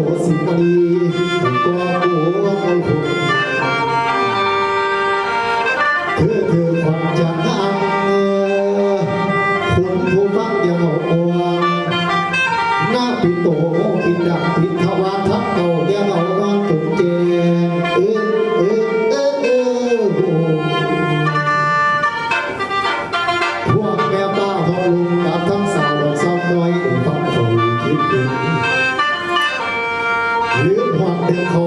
ໂອສິມາລີ ກໍໂກມມຸນ ຄືຖືຂວັນຈາກນາງ ຄຸນຜູ້ຟັງຢ່າເວົ້າກ່ວງ ນາປິດໂຕປິດດັງ ປິດທະວານທັງເກົ້າ ຢ່າເວົ້ານອນຈົນແຈ້ງ ເອີ ເອີ ເອີ ເອີ ໂອ້. ພວກແມ່ປ້າພໍ່ລຸງກັບທັງສາວດອກຊຳນ້ອຍ ໄດ້ຟັງຂ້ອຍຄິດເຖິງ ລືມຮອດໜຶ່ງເຂົາ